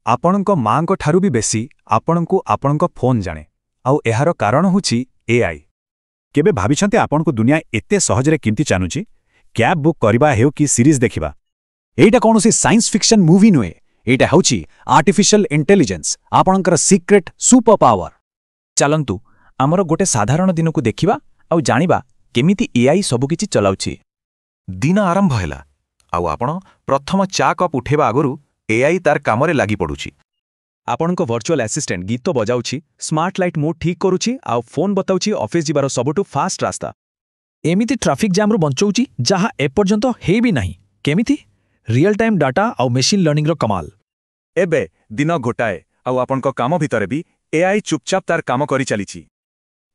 ଆପଣଙ୍କ ମାଆଙ୍କ ଠାରୁ ବି ବେଶୀ ଆପଣଙ୍କୁ ଆପଣଙ୍କ ଫୋନ୍ ଜାଣେ। ଆଉ ଏହାର କାରଣ ହେଉଛି ଏଆଇ। କେବେ ଭାବିଛନ୍ତି, ଆପଣଙ୍କୁ ଦୁନିଆ ଏତେ ସହଜରେ କେମିତି ଜାଣୁଛି? କ୍ୟାବ୍ ବୁକ୍ କରିବା ହେଉ କି ସିରିଜ୍ ଦେଖିବା, ଏଇଟା କୌଣସି ସାଇନ୍ସ ଫିକ୍ସନ୍ ମୁଭି ନୁହେଁ। ଏଇଟା ହେଉଛି ଆର୍ଟିଫିସିଆଲ ଇଣ୍ଟେଲିଜେନ୍ସ, ଆପଣଙ୍କର ସିକ୍ରେଟ୍ ସୁପର ପାୱାର। ଚାଲନ୍ତୁ, ଆମର ଗୋଟେ ସାଧାରଣ ଦିନକୁ ଦେଖିବା ଆଉ ଜାଣିବା କେମିତି ଏଆଇ ସବୁକିଛି ଚଲାଉଛି। ଦିନ ଆରମ୍ଭ ହେଲା ଆଉ ଆପଣ ପ୍ରଥମ ଚା କପ୍ ଉଠେଇବା ଆଗରୁ ଏଆଇ ତାର କାମରେ ଲାଗି ପଡୁଛି। ଆପଣଙ୍କ ଭର୍ଚୁଆଲ ଆସିଷ୍ଟାଣ୍ଟ ଗୀତ ବଜାଉଛି, ସ୍ମାର୍ଟ ଲାଇଟ୍ ମୋଡ୍ ଠିକ୍ କରୁଛି ଆଉ ଫୋନ୍ ବତାଉଛି ଅଫିସ୍ ଯିବାର ସବୁଠୁ ଫାଷ୍ଟ ରାସ୍ତା। ଏମିତି ଟ୍ରାଫିକ୍ ଜାମ୍ରୁ ବଞ୍ଚଉଛି, ଯାହା ଏପର୍ଯ୍ୟନ୍ତ ହେଇ ବି ନାହିଁ। କେମିତି? ରିଅଲ୍ ଟାଇମ୍ ଡାଟା ଆଉ ମେସିନ୍ ଲର୍ଣ୍ଣିଂର କମାଲ। ଏବେ ଦିନ 1 ଆଉ ଆପଣଙ୍କ କାମ ଭିତରେ ବି ଏଆଇ ଚୁପଚାପ ତାର କାମ କରିଚାଲିଛି।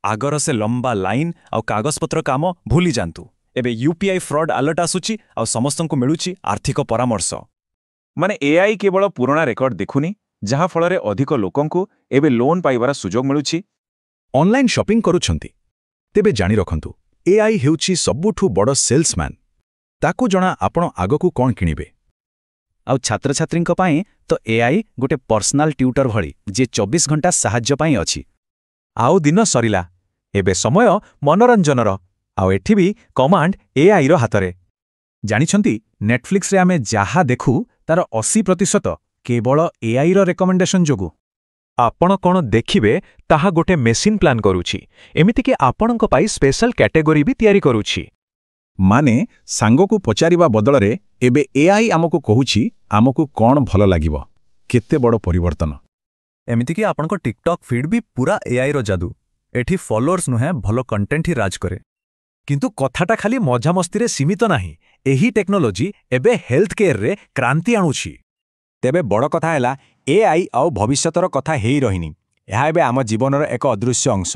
ଆଗର ସେ ଲମ୍ବା ଲାଇନ୍ ଆଉ କାଗଜପତ୍ର କାମ ଭୁଲି ଯାଆନ୍ତୁ। ଏବେ ୟୁପିଆଇ ଫ୍ରଡ୍ ଆଲର୍ଟ ଆସୁଛି ଆଉ ସମସ୍ତଙ୍କୁ ମିଳୁଛି ଆର୍ଥିକ ପରାମର୍ଶ। ମାନେ ଏଆଇ କେବଳ ପୁରୁଣା ରେକର୍ଡ ଦେଖୁନି, ଯାହାଫଳରେ ଅଧିକ ଲୋକଙ୍କୁ ଏବେ ଲୋନ୍ ପାଇବାର ସୁଯୋଗ ମିଳୁଛି। ଅନଲାଇନ୍ ସପିଂ କରୁଛନ୍ତି? ତେବେ ଜାଣି ରଖନ୍ତୁ, ଏଆଇ ହେଉଛି ସବୁଠୁ ବଡ଼ ସେଲ୍ସମ୍ୟାନ୍। ତାକୁ ଜଣା ଆପଣ ଆଗକୁ କ'ଣ କିଣିବେ। ଆଉ ଛାତ୍ରଛାତ୍ରୀଙ୍କ ପାଇଁ ତ ଏଆଇ ଗୋଟେ ପର୍ସନାଲ ଟ୍ୟୁଟର ଭଳି, ଯିଏ 24 ଘଣ୍ଟା ସାହାଯ୍ୟ ପାଇଁ ଅଛି। ଆଉ ଦିନ ସରିଲା, ଏବେ ସମୟ ମନୋରଞ୍ଜନର। ଆଉ ଏଠି ବି କମାଣ୍ଡ ଏଆଇର ହାତରେ। ଜାଣିଛନ୍ତି, ନେଟଫ୍ଲିକ୍ସରେ ଆମେ ଯାହା ଦେଖୁ ତାର 80% କେବଳ ଏଆଇର ରେକମେଣ୍ଡେସନ ଯୋଗୁଁ। ଆପଣ କ'ଣ ଦେଖିବେ ତାହା ଗୋଟେ ମେସିନ୍ ପ୍ଲାନ୍ କରୁଛି, ଏମିତିକି ଆପଣଙ୍କ ପାଇଁ ସ୍ପେଶାଲ କ୍ୟାଟେଗୋରୀ ବି ତିଆରି କରୁଛି। ମାନେ ସାଙ୍ଗକୁ ପଚାରିବା ବଦଳରେ ଏବେ ଏଆଇ ଆମକୁ କହୁଛି ଆମକୁ କ'ଣ ଭଲ ଲାଗିବ। କେତେ ବଡ଼ ପରିବର୍ତ୍ତନ! ଏମିତିକି ଆପଣଙ୍କ ଟିକଟକ୍ ଫିଡ୍ ବି ପୁରା ଏଆଇର ଯାଦୁ। ଏଠି ଫଲୋଅର୍ସ ନୁହେଁ, ଭଲ କଣ୍ଟେଣ୍ଟ ହିଁ ରାଜ କରେ। କିନ୍ତୁ କଥାଟା ଖାଲି ମଜାମସ୍ତିରେ ସୀମିତ ନାହିଁ। ଏହି ଟେକ୍ନୋଲୋଜି ଏବେ ହେଲ୍ଥ କେୟାରରେ କ୍ରାନ୍ତି ଆଣୁଛି। ତେବେ ବଡ଼ କଥା ହେଲା, ଏଆଇ ଆଉ ଭବିଷ୍ୟତର କଥା ହେଇ ରହିନି। ଏହା ଏବେ ଆମ ଜୀବନର ଏକ ଅଦୃଶ୍ୟ ଅଂଶ।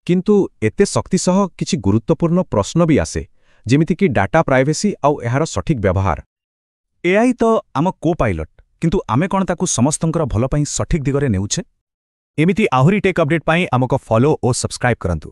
କିନ୍ତୁ ଏତେ ଶକ୍ତି ସହ କିଛି ଗୁରୁତ୍ୱପୂର୍ଣ୍ଣ ପ୍ରଶ୍ନ ବି ଆସେ, ଯେମିତିକି ଡାଟା ପ୍ରାଇଭେସି ଆଉ ଏହାର ସଠିକ୍ ବ୍ୟବହାର। ଏଆଇ ତ ଆମ କୋ ପାଇଲଟ୍, କିନ୍ତୁ ଆମେ କ'ଣ ତାକୁ ସମସ୍ତଙ୍କର ଭଲ ପାଇଁ ସଠିକ୍ ଦିଗରେ ନେଉଛେ? ଏମିତି ଆହୁରି ଟେକ୍ ଅପଡେଟ୍ ପାଇଁ ଆମକୁ ଫଲୋ ଓ ସବସ୍କ୍ରାଇବ୍ କରନ୍ତୁ।